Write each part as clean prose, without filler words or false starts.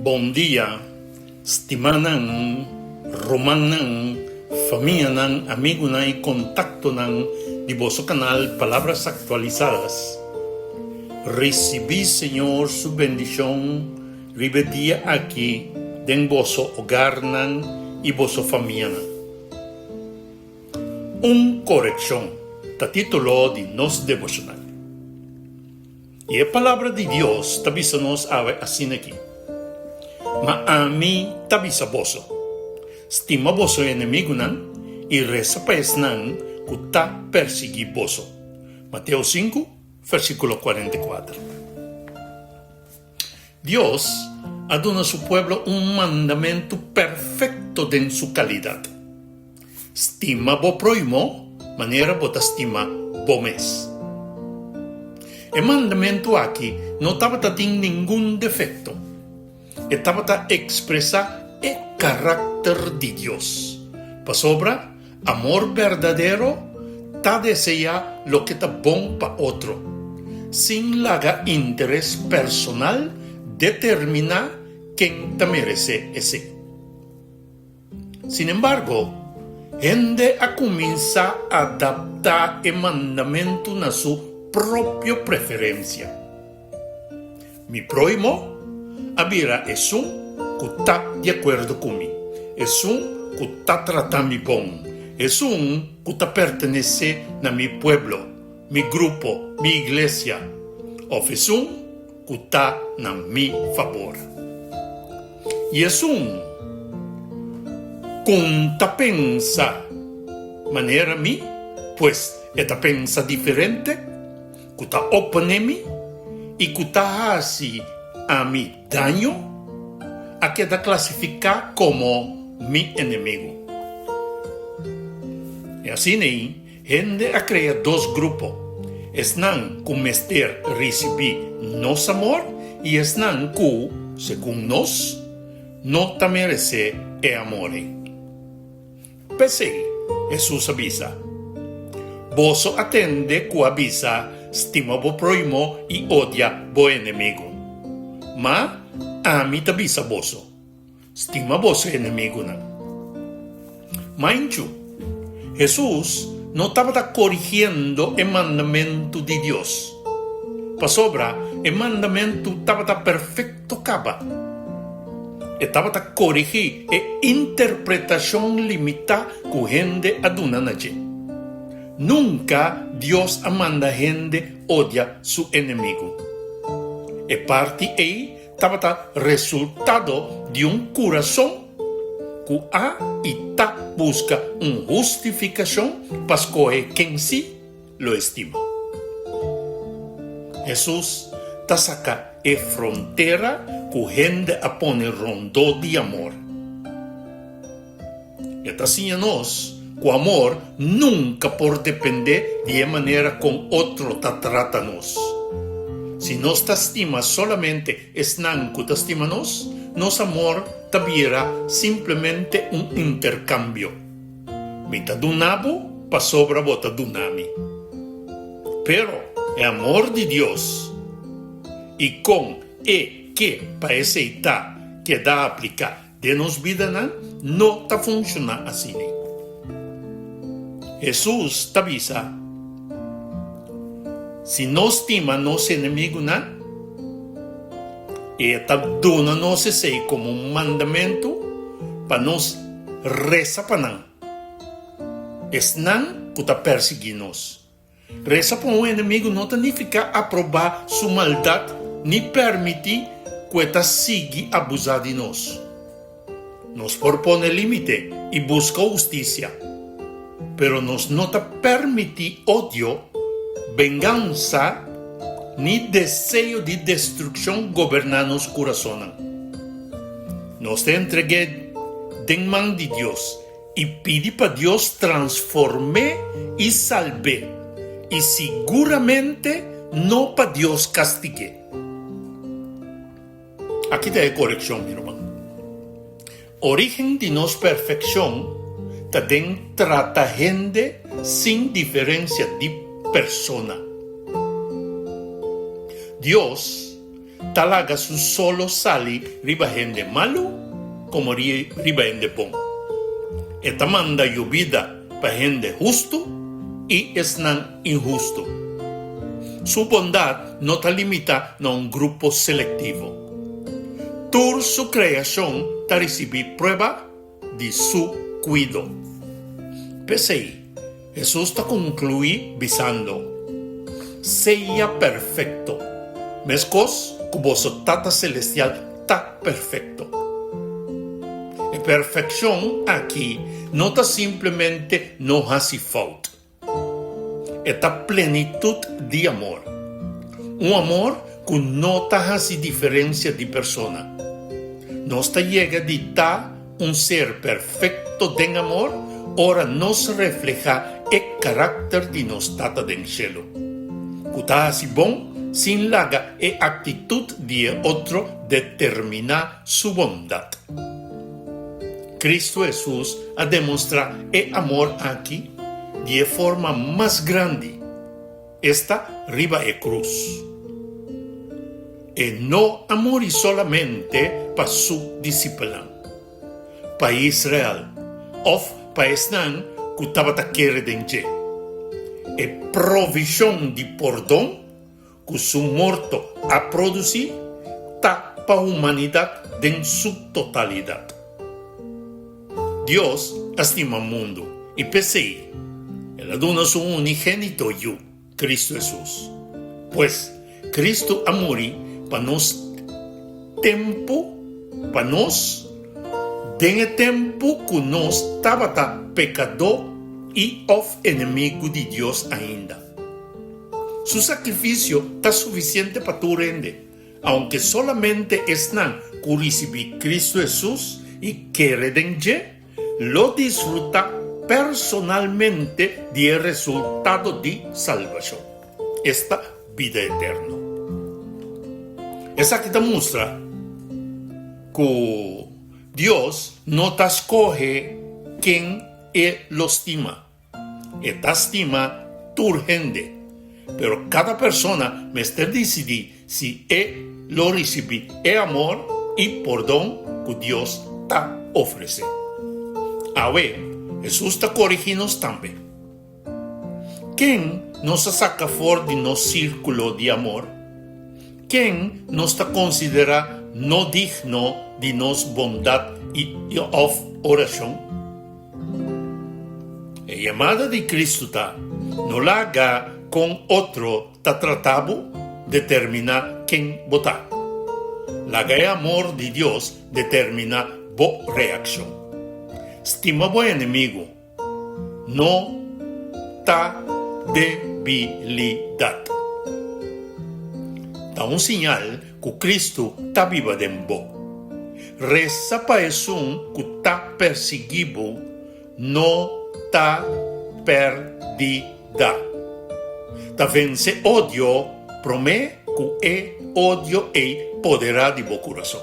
Bon dia, stimanan, rumannan, famianan, amigunan i kontaktonan di boso kanal Palabras Actualizadas. Risibí Señor su bendishon riba e dia aki den boso ogarnan i boso famianan. Un korekshon ta título di nos deboshonal. I e Palabra di Dios ta bisa nos awe asin'aki, Ma ami ta bisa boso, stima boso enemigunan i resa pa esnan ku ta persiguí boso. Mateo sinku, versíkulo 44. Dios a duna su pueblo un mandamentu perfekto den su kalidat, Stima bo próhimo manera bo ta stima bo mes. E mandamentu aki no tabata tin ningun defekto. E tabata ekspresá e karakter di Dios, pasobra Amor berdadero ta deseá loke ta bon pa otro, sin laga interes personal determiná ken ta meresé esei. Sinembargo, hende a kuminsá adaptá e mandamentu na su propio preferensia. Mi próhimo a bira esun ku ta di akuerdo ku mi, esun ku ta trata mi bon, esun ku ta pertenesé na mi pueblo, mi grupo, mi iglesia, òf esun ku ta na mi fabor. I esun ku N ta pensa manera mi, pues e ta pensa diferente, ku ta oponé mi i ku ta hasi ami daño, a keda klasifiká komo mi enemigu. I asina ei hende a krea dos grupo, esnan ku mester risibí nos amor i esnan ku, segun nos, no ta meresé e amor ei. P'esei, Hesus a bisa, Boso a tende ku a bisa, Stima bo próhimo i odia bo enemigu. Ma ami ta bisa boso, Stima boso enemigunan. Mainchu, Hesus no tabata korigiendo e mandamentu di Dios, pasobra e mandamentu tabata perfekto kaba. E tabata korigí e interpretashon limitá ku hende a duna na dje. Nunka Dios a manda hende odia su enemigu. E parti ei tabata resultado di un kurason ku a i ta buska un hustifikashon pa skohe ken sí lo estima. Hesus ta saka e frontera ku hende a pone rondó di amor. E ta siña nos ku amor nunka por dependé di e manera kon otro ta trata nos. Si nos ta stima solamente esnan ku ta stima nos, nos amor ta bira simplemente un interkambio. Mi ta duna bo pasobra bo ta duna mi. Pero e amor di Dios i kon e ke pa esei ta keda apliká den nos bidanan no ta funshoná asina. Hesus ta bisa, Si nos stima nos enemigunan, e ta duna nos esei komo un mandamentu pa nos resa pa nan, esnan ku ta persiguí nos. Resa pa un enemigu no ta nifiká aprobá su maldat ni permití ku e ta sigui abusá di nos. Nos por pone límite i buska hustisia, pero nos no ta permití odio, bengansa ni deseo di destrukshon goberná nos kurasonnan. Nos ta entreg'é den man di Dios i pidi pa Dios transform'é i salb'é, i siguramente no pa Dios kastig'é. Aki ta e korekshon, mi ruman. Orígen di nos perfekshon ta den trata hende sin diferensia di persona. Dios. ta laga su solo sali riba hende malu komo riba hende bon. E ta manda yobida pa hende hustu i esnan inhustu. Su bondat no ta limitá na un grupo selektivo. Tur su kreashon ta risibí prueba di su kuido. P'esei, Hesus ta konkluí bisando, Sea perfekto, meskos ku boso Tata selestial ta perfekto. E perfekshon aki no ta simplemente no hasi fout. E ta plenitut di amor. Un amor ku no ta hasi diferensia di persona. Nos ta yega di ta un ser perfekto den amor ora nos reflehá e karakter di nos Tata den shelu, ku ta hasi bon sin laga e aktitut di e otro determiná su bondat. Kristu Hesus a demostrá e amor aki di e forma mas grandi, esta riba e krus. E no a muri solamente pa su disipelnan, pa Israel òf pa esnan ku tabata kere den dje. E provishon di pordon ku su morto a produsí ta pa humanidat den su totalidat. Dios a stima mundu i p'esei el a duna su unigénito Yu, Kristu Hesus. Pues, Kristu a muri pa nos tempu, pa nos den e tempu ku nos tabata pekadó i òf enemigu di Dios ainda. Su sakrifisio ta sufisiente pa tur hende, aunke solamente esnan ku risibí Kristu Hesus i kere den dje lo disfrutá personalmente di e resultado di salbashon, esta, bida eterno. Esaki ta mustra ku Dios no ta skohe ken e lo stima. E ta stima tur hende, pero kada persona mester disidí si e lo risibí e amor i pordon ku Dios ta ofresé. Awe, Hesus ta korigí nos tambe. Ken nos a saka for di nos sírkulo di amor? Ken nos ta konsiderá no digno di nos bondat i òf orashon? E yamada di Cristo ta, No laga con otro ta trata bo determina ken bo ta. Laga e amor di Dios determina bo reaccion. Stima bo enemigo no ta debilidad. Ta un siñal ku Kristu ta biba den bo. Resa pa esun ku ta persiguí bo no ta pèrdida. Ta vense odio promé ku e odio ei poderá di bo kurason.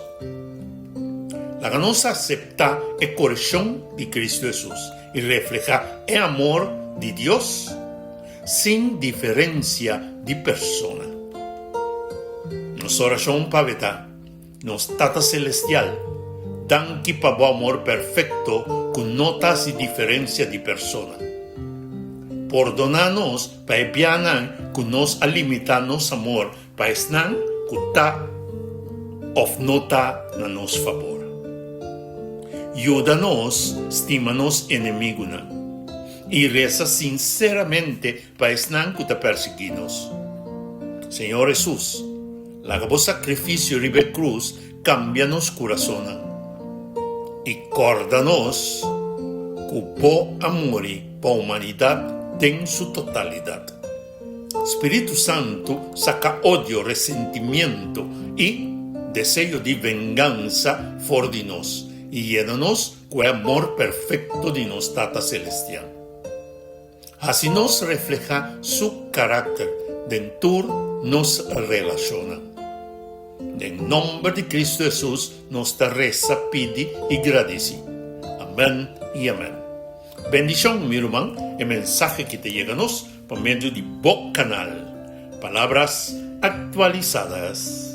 Laga nos aseptá e korekshon di Kristu Hesus i reflehá e amor di Dios sin diferensia di persona. Nos orashon pa ta, Nos Tata Selestial, danki pa bo amor perfekto ku no ta hasi diferensia di persona. Pordoná nos pa e bianan ku nos a limitá nos amor pa esnan ku ta òf no ta na nos fabor. Yuda nos stima nos enemigunan i resa sinseramente pa esnan ku ta persiguí nos. Señor Hesus, laga bo sakrifisio riba e krus kambia nos kurasonnan i kòrda nos ku bo a muri pa humanidat den su totalidat. Spiritu Santu saka odio, resentimiento i deseo di vengansa for di nos i yena nos ku e amor perfekto di nos Tata Selestial. Hasi nos reflehá Su karakter den tur nos relashonnan. Den nomber di Kristu Hesus nos ta resa, pidi i gradisí. Amèn i amèn. Bendishon, mi ruman, e mensahe ki ta yega nos pa medio di bo kanal. Palabras Actualizadas.